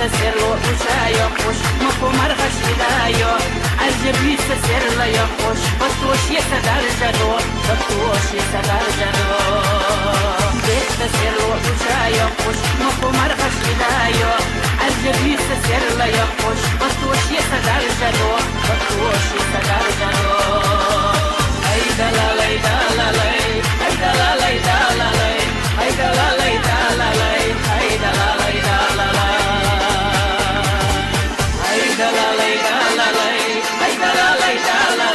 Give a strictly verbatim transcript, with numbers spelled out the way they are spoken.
Серло уча йокуш, маху мархаш ида йо. Ажабиса серла йокуш, батуш еса даржадо, батуш еса даржадо. Бетта серло уча йокуш, маху мархаш ида йо. Ажабиса серла йокуш, батуш еса даржадо, батуш еса даржадо. Айда ла лай да ла лай, айда ла лай да ла лай, айда ла лай да ла лай, айда ла лай да ла лай. Айда ла лай да ла лай, айда ла лай да ла